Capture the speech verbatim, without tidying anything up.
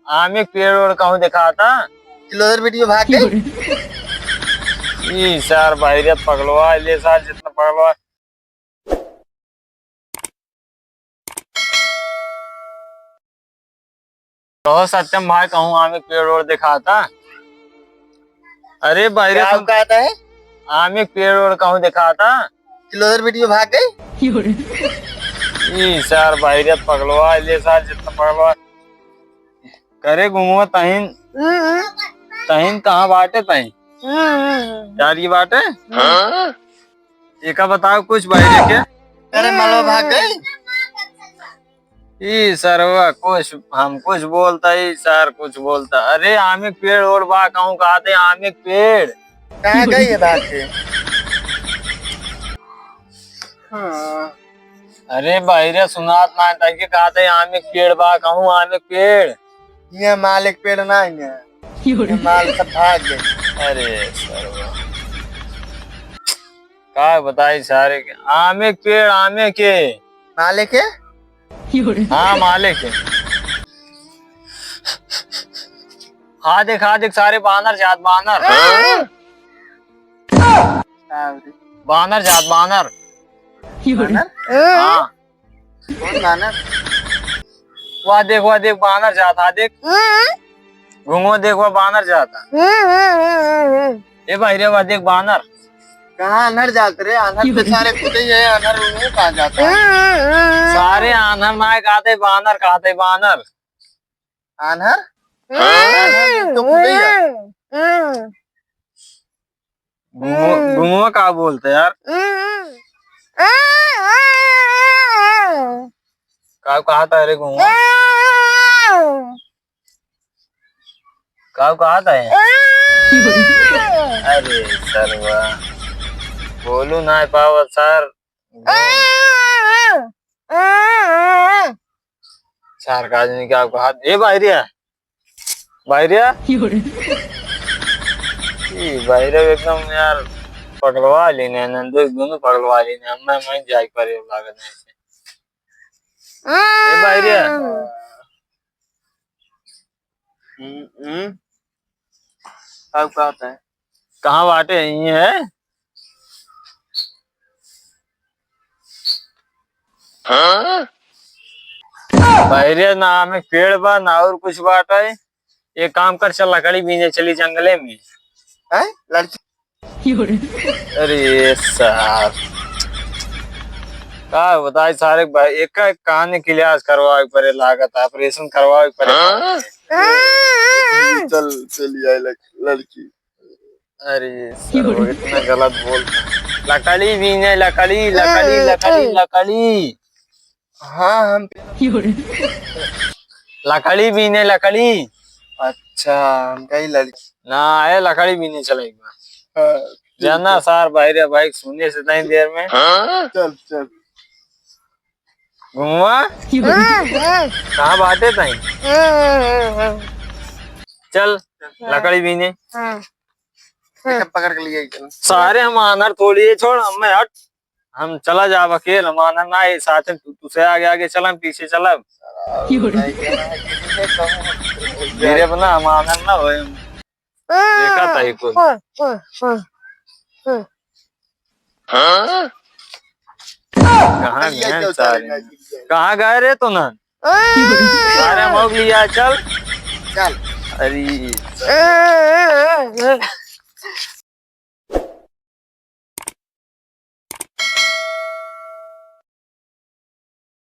आमे के पेड़ ओड़ कहूँ देखाता। चलो उधर बेटी भाग गई। ई सार बाहिरे पगलवा, ले सार जितना पगलवा। कहो सत्यम भाई, कहूँ आमे के पेड़ ओड़ देखाता। अरे बाहिरे क्या सुन, कहता है? आमे के पेड़ ओड़ कहूँ देखाता। चलो उधर बेटी भाग गई। ई सार बाहिरे पगलवा, ले सार जितना पगलवा। करे घुमुआ तहिन, हम्म। तहिन कहाँ बाटे तहिन? हम्म। यार ये बाटे? हाँ? एका बताओ कुछ बाहिरे के। अरे मलवा भाग गई। ई सरवा कुछ, हम कुछ बोलता, ई सार कुछ बोलता। अरे आमे के पेड़ ओड़ बा, कहूँ कहते आमे के पेड़। कहाँ गई है भाग के? हाँ। अरे बाहिरे सुनात ना, ताकि कहते आमे के पेड़ बा, कहूँ आमे के पेड़। ये माल एक पेड़ ना है, ये माल सब भाग गए। अरे सरवा, का बताई सारे के? आमे के पेड़, आमे के। माले के? हाँ, माले के। हाँ देख, हाँ देख, सारे बानर जात, बानर। बानर जात, बानर। बानर? हाँ। कौन बानर? वह देख, वह देख, बानर जात, हाँ देख। घुंगो देख, वह बानर जाता। ए बाहिरे, वह देख, बानर। कहाँ आन्हर जात रे? आन्हर तो सारे खुदे ही है, आन्हर उन्हें कहाँ जाता है? सारे आन्हर ना कहते, बानर कहते, बानर। आन्हर? आन्हर तो खुदे ही है। घुंगो-, घुंगो का बोलते यार? का कहता है रे घुंगो? का कहता है? अरे सरवा, बोलू ना पावत सर। चार का आदमी क्या कहत, ए बाहिरे, बाहिरे। ई बाहिरे एकदम यार पगलवा लेने, नंदू दोनों पगलवा लेने, हमें मैं जाए पर लागत नहीं से। ए बाहिरे। हम्म, हम्म। अब का होता है? कहाँ बाटे? यहीं है। हाँ? बाहिरे ना आमे के पेड़ बा, ना और कुछ बाटे। एक काम कर, चल लकड़ी बीने चली जंगले में। हैं? लड़की अरे सार, का बताई सारे भाई, एक एक कान के इलाज करवावे के पड़े लागत, operation करवावे के पड़े। हाँ? चल, चली आई लड़-, लड़की। अरे सार, इतना गलत बोल। लकड़ी बीने, लकड़ी, लकड़ी, लकड़ी, लकड़ी। हाँ, हम लकड़ी बीने, लकड़ी। अच्छा, हम कही लड़की। ना, ए, लकड़ी बीने चले एक बार। हाँ, ठीक जाना है। सार बाहिरे भाई, सुने से तनी देर में। हाँ? चल, चल। घुंगवा? कहाँ बाटे तई? चल, लकड़ी बीने। हाँ। पकड़ के लिए चल। सारे हम आन्हर थोड़ी है, छोड़, हमें हट। हम चला जाब अकेल, हम आन्हर ना, ये साथ में तू, तू से आगे आगे चलब, पीछे चलब। धीरे बना, हम आन्हर ना होए। देखा था ही कुल। कहाँ गए सारे? कहाँ गए रे तो ना? अरे मौगली आ, चल। चल। अरे।